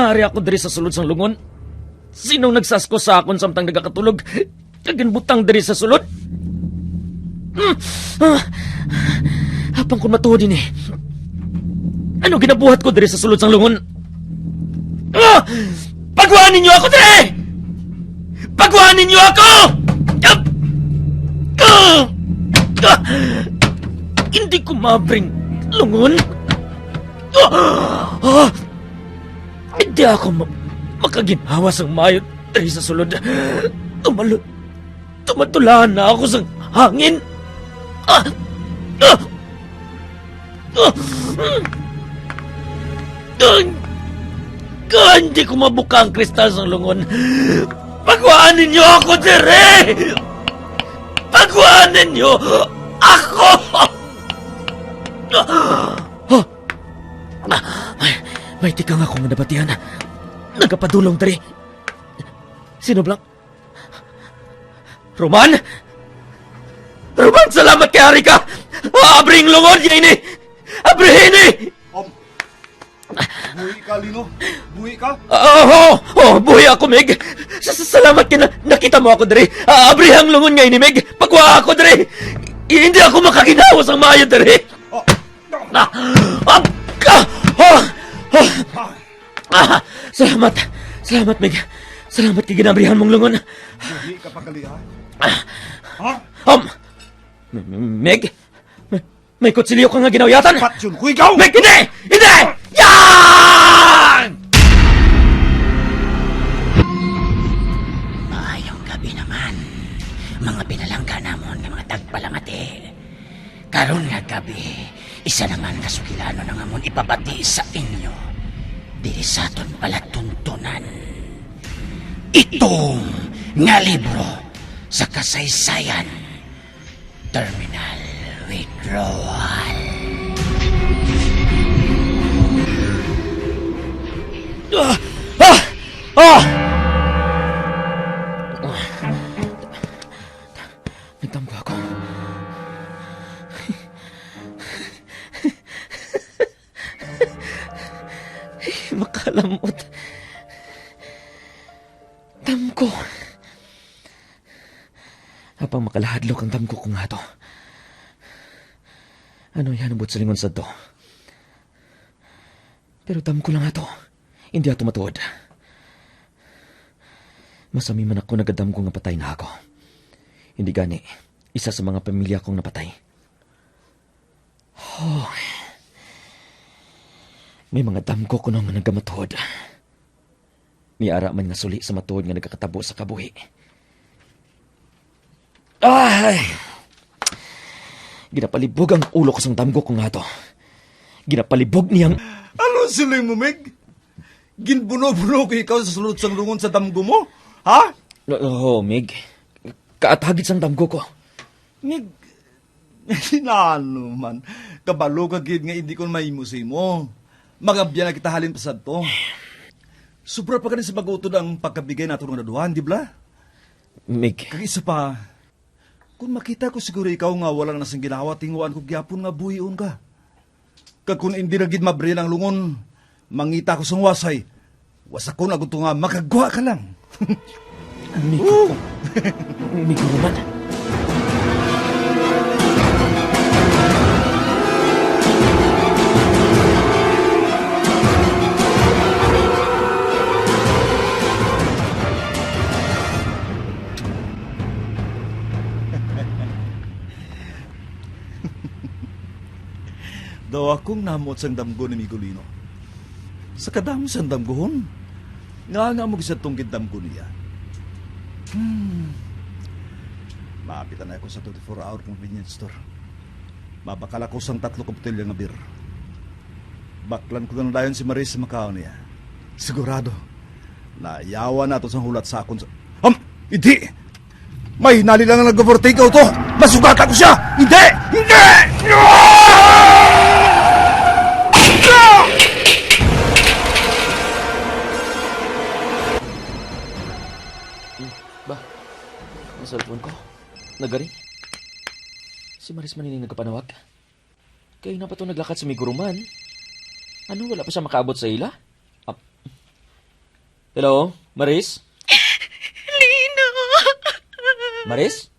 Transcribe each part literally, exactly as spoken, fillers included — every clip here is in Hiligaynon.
Ari ako diri sa sulod sang lungon. Sinong nagsasko sa akon samtang nagakatulog, kag ginbutang diri sa sulod? Hmm. Ah. Apang kon matuod ini, ano ginabuhat ko diri sa sulod sang lungon? Ah! Pagwaan ninyo ako diri! Pagwaan ninyo ako! Ah! Ah! Ah! Hindi ko maabring lungon. Ah! Ah! Hindi ako ma-, makaginhawa sang maayo diri sa sulod. Tumalo-, tumatulahan na ako sang hangin. Ah! Ah! Ah! Ah! Ah! Hindi ko mabuka ang kristal sang lungon. Pagwaan ninyo ako diri! Pagwaan ninyo ako! Ah! Ah! May, may tikang ako nga nabatian. Nagapadulong diri. Sino bala? Roman? Roman, salamat kay ari ka! Ah, abri ang lungon niya ini! Abri ini! Um, buhi ka, Lino? Buhi ka? Ah, oh, oh, buhi ako, Mig. Sa, sa, salamat kay na, nakita mo ako diri. Ah, abri ang lungon nga ini, Mig. Pagwa ako diri. Hindi ako makaginhawa sang maayo diri. Oh. Ah! Ah! Ah! Ah! Ah! Salamat. Salamat, Mig. Salamat kay ginabrihan mong lungon. Hindi ka pakali, ha? Ah! Ha? Um, M-, M-, Mig? May, may kutsilyo ka nga ginawiyatan? Patyon ko ikaw! Mig, hindi! Hindi! Yan! Maayong gabi naman, mga pinalangga namon nga mga tagpalamati. Karon nga gabi, isa naman ka sugilanon ang amon ipabati sa inyo diri sa aton palatuntunan. Itom nga libro sa kasaysayan, Terminal Withdrawal. Ah! Ah! Ah! Nagdamgo ako. Makalamot. Damgo. Apang makalahadlok ang damgo ko nga ato. Ano iya nabot sa lingon sadto? Pero damgo lang ato. Hindi ato matuod. Masami man ako nagadamgo nga patay na ako. Hindi gani, isa sa mga pamilya kong napatay. Oh. May mga damgo kuno nga nagamatuod. May ara man nga suli sa matuod nga nagakatabo sa kabuhi. Ay! Ginapalibog ang ulo ko sang damgo ko nga ato. Ginapalibog niyang Ano siling mo, Mig? Ginbuno-buno ko ikaw sa sulod sang lungon sa damgo mo? Ha? Oo, Mig. Kaatagid sang damgo ko. Mig, nano man. Kabalo ka gid nga hindi ko mahimo sa imo. Magabyan na kita halin pa sadto. Sobra pa gani sa pag-utod ang pagkabigay nato nga duha, di bala? Mig. Kag isa pa, kung makita ko siguro ikaw nga wala na sing ginawa, tinguhaan ko gyapon nga buhion ka. Kag kung indi na gid mabrihan ang lungon, mangita ko sang wasay. Wasakon ako to nga makagwa ka lang. Amigo ko. Amigo naman. Daw akong namot sang damgo ni Migolino. Sa kadamo sang damgohon, nga nga mo gisadtong gindamgo niya. Hmm. Maapit na ako sa twenty-four hour convenience store. Mabakal ako sang tatlo ka botelya nga beer. Baklan ko na dayon si Maris sa makaon niya. Sigurado, nayawan nato sang hulat sa akon sa, um, hindi! May hinali lang nga nag-overtake auto! Masugatan ko siya! Hindi! Hindi! Ba, ang cellphone ko. Nagaring. Si Maris man ini nagkapanawag. Kay na pa to naglakat si Miguruman. Ano, wala pa siya makaabot sa ila? Ap-, Hello, Maris? Lino! Maris?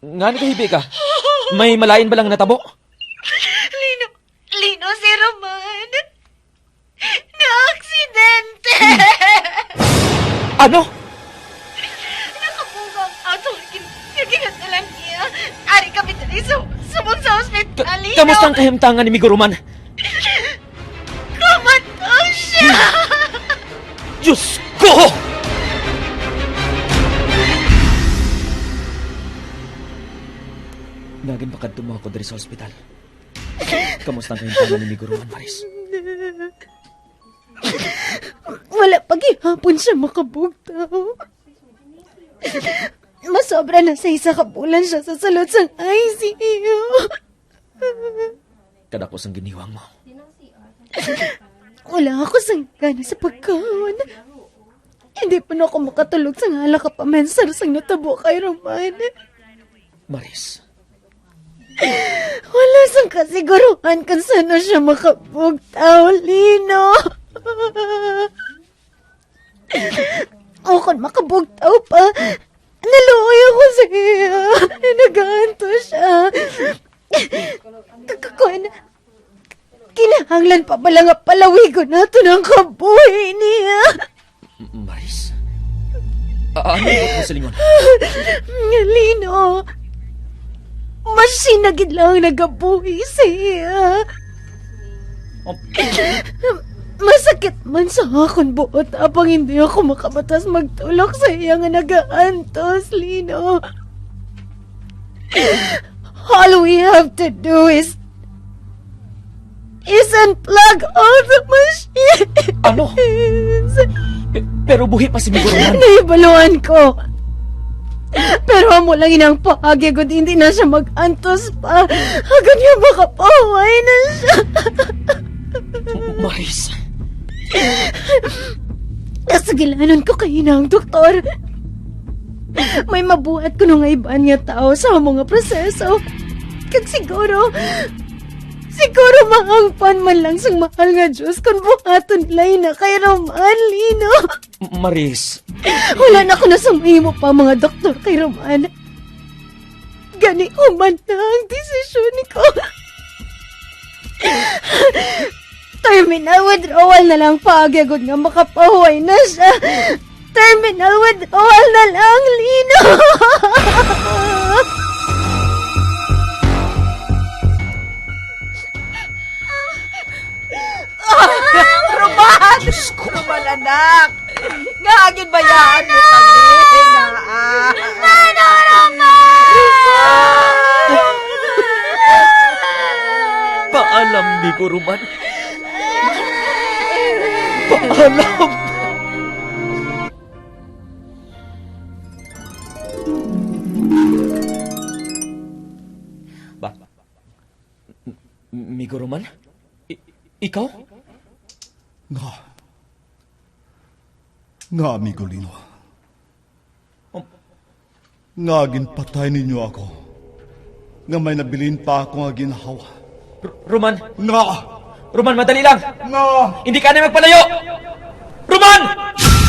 Ngaa nagahibi ka? May malain bala nga natabo? Lino! Lino, si Roman! Naaksidente! Ano? Nakabuga ang auto nga gin-, nga ginhatalan niya. Ari kami diri sa, subong sa ospital, Ka-, Lino! Kamusta ang kahimtangan ni Migo Roman? Kumato siya! Diyos ko! Ngaa ginpakadto mo ako diri sa ospital? Kamusta ang kahimtangan ni Migo Roman, Maris? Wala pa gihapon siya makabugtaw. Masobra na sa isa ka bulan siya sa sulod sang I C U. Kadako sang giniwang mo. Wala ako sang gana sa pagkaon. Hindi pa na ako makatulog sang hala ka pamensar sang natabo kay Roman. Maris. Wala sang kasiguruhan kung sano siya makabugtaw, Lino. O kung makabugtaw pa, naluoy ako sa iya. Nagaantos siya. Kakakuan, kinahanglan pa bala nga palawigon naton ang kabuhi niya? M-, Maris. A-, ano ang buot mo silingon? Nga, Lino, masina gid lang ang nagabuhi sa iya. Oh. Masakit man sa akon buot, apang hindi ako makabatas magtulok sa iya nga nagaantos, Lino. All we have to do is, is unplug all the machines. Ano? Pe-, pero buhi pa si Migo Roman. Nahibaluan ko. Pero amo lang inang paagi, gud hindi na siya mag-antos pa. Agud nga makapahuway na siya. Maris. Nasugilanon ko kay inang doktor. May mabuhat kuno nga iban nga tawo sa amo nga proseso. Kag siguro, siguro mahangpan man lang sang mahal nga Dios kon buhaton nila ina kay Roman, Lino. M-, Maris. Wala na ko na sang mahimo pa, mga doktor, kay Roman. Gani, human na ang desisyon ko. Terminal withdrawal na lang paagi, agud nga makapahuway na siya. Terminal withdrawal na lang, Lino. Ah, Roman! Diyos ko. Roman, anak! Nga agin bayaan mo kami, nga, ah. Mano, Roman! Paalam, Migo Roman. Paalam. Ba, M-, Migo Roman? I-, ikaw? Nga. Nga, Migo Lino. Um, Nga ginpatay ninyo ako, nga may nabilin pa ako nga ginhawa. R-, Roman! Nga! Roman, madali lang! Nga! Hindi ka na magpalayo! Roman!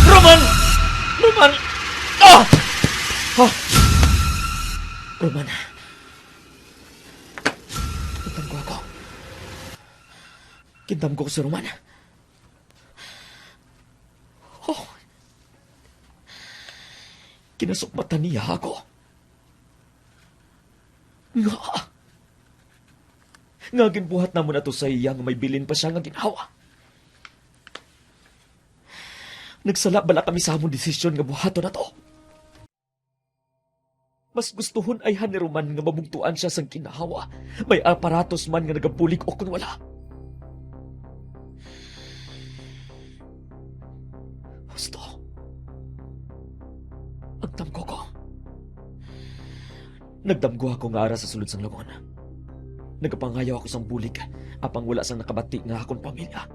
Roman! Roman! Ah! Ah! Roman. Kintang ko ako. Kintang ko si Roman. Oh. Kinasukmatan niya ako. Nga, nga ginbuhat namon ato sa iya nga may bilin pa siya nga ginhawa. Nagsala bala kami sa amon desisyon nga buhaton nato? Mas gustuhon ayhan ni Roman nga mabugtuan siya sang ginhawa, may aparatos man nga nagabulig o kon wala. Husto. Ang damgo ko. Nagdamgo ako nga ara sa sulod sang lungon. Nagapangayo ako sang bulig, apang wala sang nakabati nga akon pamilya.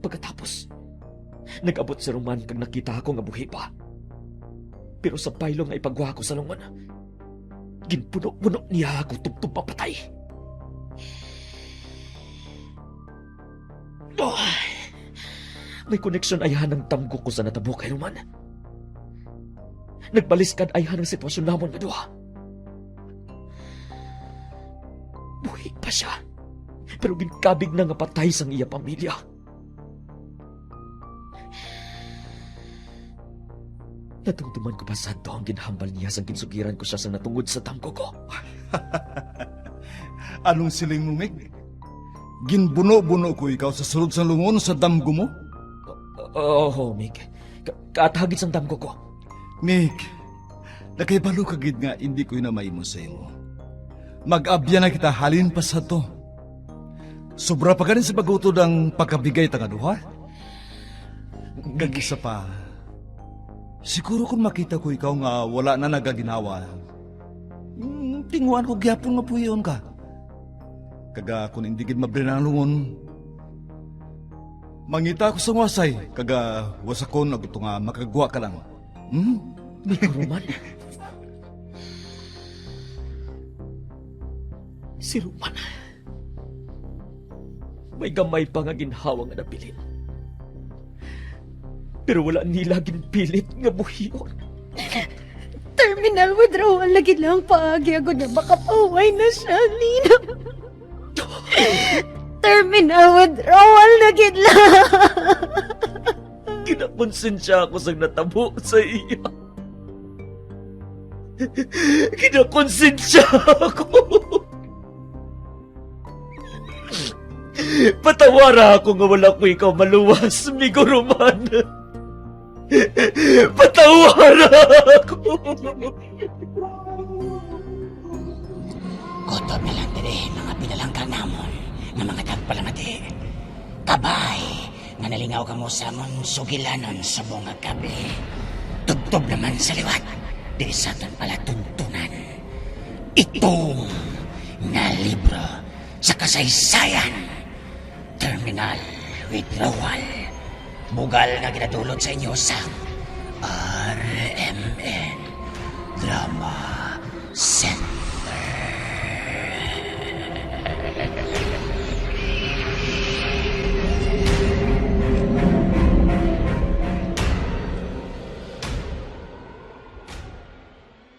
Pagkatapos, nag-abot si Roman kag nakita ako nga buhi pa. Pero sa baylo nga ipagwa ko sa lungon, ginpuno-puno niya ako tubtob mapatay. Ay, May koneksyon ayhan ang damgo ko sa natabo kay Roman. Nagbaliskad ayhan ang sitwasyon namon nga duha. Buhi pa sia, pero ginkabig na nga patay sang iya pamilya. Nadumduman ko pa sadto ang ginhambal niya sang ginsugiran ko sia sang natungod sa damgo ko. Anong siling mo, Mig? Ginbuno-buno ko ikaw sa sulod sang lungon sa damgo mo? Oo, Mig. Ka- kaat hagit sang damgo ko. Mig, nakahibalo ka gid nga indi ko na maimo sa imo. Mag-abya na kita halin pa sa to. Sobra pa gani sa pagutod ang pagkabigay ta nga duha. Kag isa pa, siguro kung makita ko ikaw nga wala na nagaginawa, mm, tinguan ko gyapon nga puyon ka. Kag, ah, kung hindi gid mabli na ang lungon, mangita ako sa wasay, kag, ah, wasakon ako to nga makagwa ka lang. Hmm? May Roman. Si Roman. May gamay pa nga ginhawa nga nabilin. Pero wala nila ginpilit nga buhion. Terminal withdrawal na gid lang paagi ako na makapahuway na siya, Lina. Terminal withdrawal na gid lang. Kinakonsensya ako sa natabo sa iya. Kinakonsensya ako. Patawara ako nga wala ko ikaw maluwas, Migo Roman. Patawara ako. Kutob na lang diri, mga pinalangga namon nga mga tagpalangati. Kabay nga nalingaw kamo sa amon sugilanon subong nga kable. Tubtob naman sa liwat diri sa aton palatuntunan. Itom nga libro sa kasaysayan. Terminal withdrawal. Bugal nga ginadulot sa inyo sang R M N Drama Center.